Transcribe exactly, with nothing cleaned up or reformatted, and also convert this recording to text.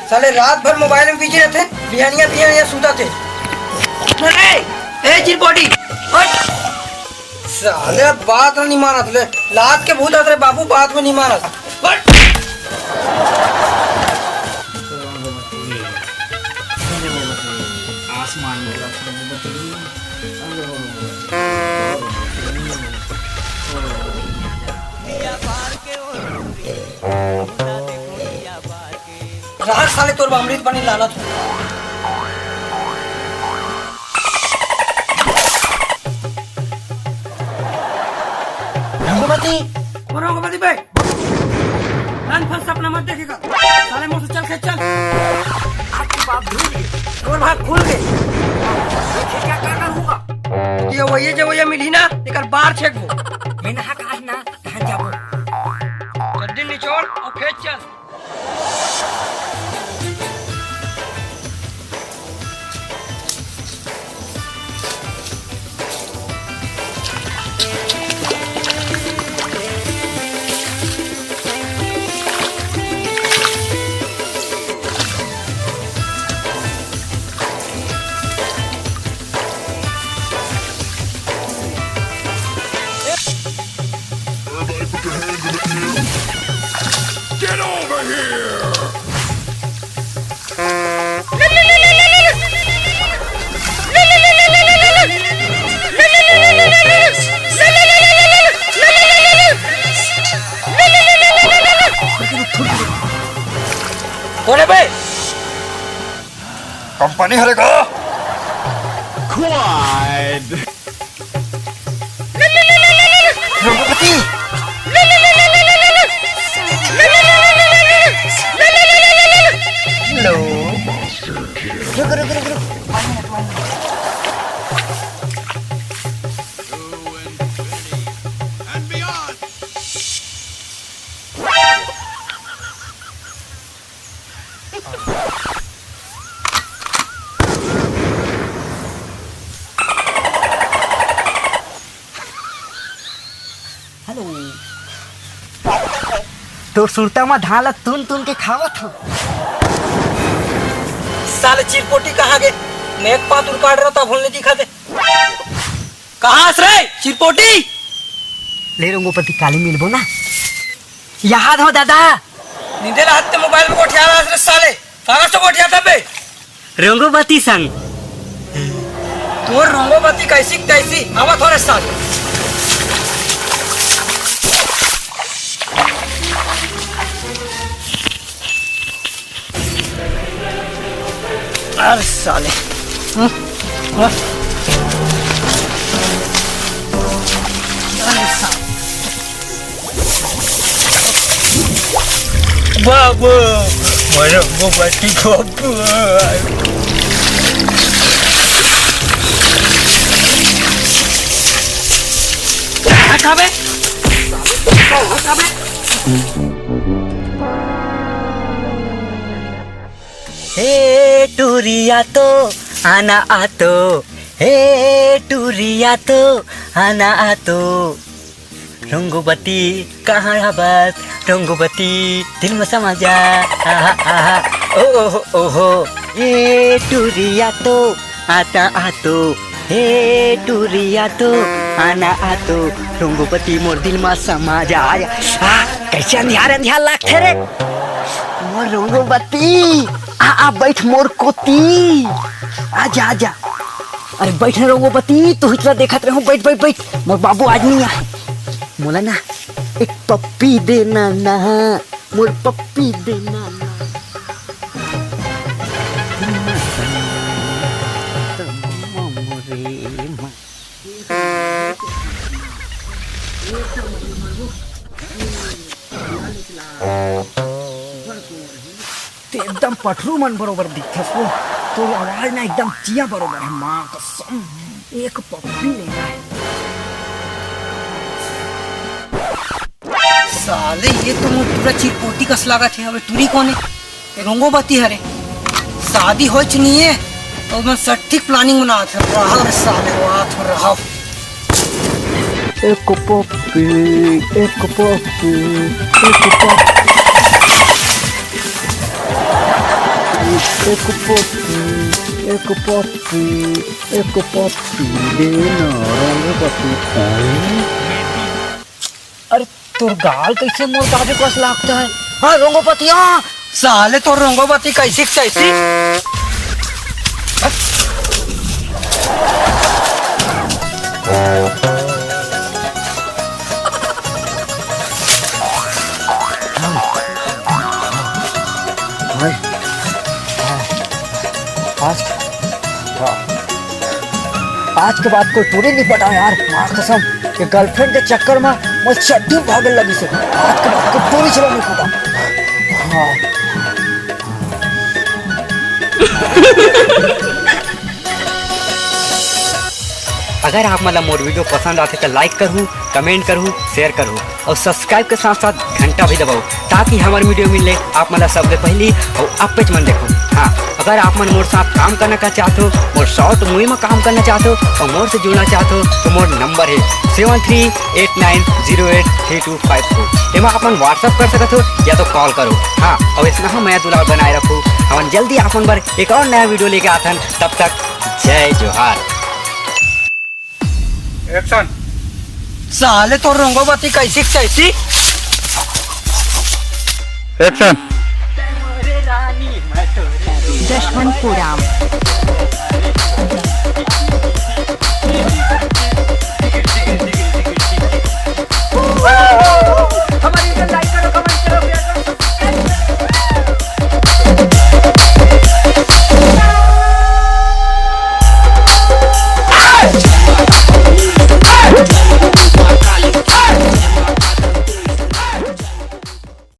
साले रात भर मोबाइल में बिजी रहिथे, बिहनिया बिहनिया सुतथे। अरे, ए चिरपोटी, उठ। साले बात नहीं मानत ले, लात के भूत आत रे बाबू, बात में नहीं मानत। उठ। आसमान में राख साले, तोर बर अमृत पानी लानत हँव। रघुपति। कौन रघुपति बे? नन फन सपना मत देखे कर। साले मोर से चल खेत चल। आज की बात धुल गई। तोर भाग खुल गए। ये क्या करना होगा? ये वही जे वही मिली ना, एकर बार छेकबो। मैं नहा के आज ना, तहाँ जाबो। चड्डी निचोड़ अउ खेत चल। Everybody put your hands in the air. Get over here! कौन है बे? कंपनी हरे का? Quiet. रघुपति। हेलो। रुक, रुक, रुक, रुक। One minute, one minute. Hello. तोर सुरता म धान ल तुन तुन के खावत हँव। साले चिरपोटी कहाँ गे? मैं एक पात उरकाट रहा था, भूल नहीं दिखा दे। कहाँ हस रे चिरपोटी? ले रंगोपति, काली मिलबो ना। याद हो दादा। नींदे ला हाथ ते मोबाइल में गोठिया रहा रे साले। कागज तो गोठिया था बे। रंगोपति संग। तोर रंगोपति कैसी तैसी। आवा थोड़े साले। अरे साले। हम्म, हम्म। अरे साले। बाबू, मरो वो बच्ची को। हटा बे। हटा बे। हे टुरिया तो आना आतो, हे टुरिया तो आना आतो। रंगोपति कहाँ हबस? रंगोपति दिल में समा जा। आहा, आहा, ओ, ओहो, ओहो। हे टुरिया तो आता आतो, हे टुरिया तो आना आतो। रंगोपति मोर दिल में समा जा। आ, कैसे अंधियार अंधियार लागथे रे? मोर रंगोपति, आ, आ, बैठ मोर कोती। आजा, आजा। अरे बैठ ना रंगोपति, तो इतना देखत रहूं, बैठ, बैठ, बैठ। मोर बाबू आज नहीं आए। मोला ना एक पप्पी देना ना, मोर पप्पी देना ना। ते एकदम पठरू मन बरोबर दिखथस वो। तोर आवाज ना एकदम चिया बरोबर है, माँ कसम। एक पप्पी लेना है। साले, ये तो मोर टूरा चिरपोटी कस लागत हे। अबे टूरी कोन हे? ये रोंगोबती हरे। शादी होच नहीं है, तो मैं सट्ठी planning बनात हे। रहा रे साले, वाह तो रहा। एक पप्पी, एक पप्पी, एक पप्पी, एक पप्पी, एक पप्पी, एक पप्पी देना, रोंगोबती खाए। अरे, तोर गाल कैसे मोर दादू कस लागता है? हाँ, रोंगोपतिया। साले, तोर रोंगोपति कैसी के तैसी। आज, आज के बाद कोई टूरी नहीं पटाओ यार, माँ कसम। ये girlfriend के चक्कर में मैं चड्डी भागे लगी से। आज के बाद कोई टूरी चला नहीं पटा। हाँ। अगर आप मन ला मोर video पसंद आथे, तो like करहू, comment करहू, share करहू और subscribe के साथ-साथ घंटा भी दबाओ, ताकि हमर video मिले आप मन ला सबले पहली और अपेच मन देखो। हाँ, अगर आप मन मोर साथ काम करना का चाहत हो, मोर short movie में काम करना चाहत हो और मोर से जुड़ना चाहत हो, तो मोर number है seven three eight nine zero eight three two five four। एमा आप मन WhatsApp कर सकत हो या तो call करो। हाँ, और इतना हम मया दुलार बनाए रखो। हमन जल्दी आप मन बर एक और नया video लेके आथन। तब तक जय जोहार। Action। साले, तोर रोंगोबती कैसी के तैसी। Action। जशवंतपुरा।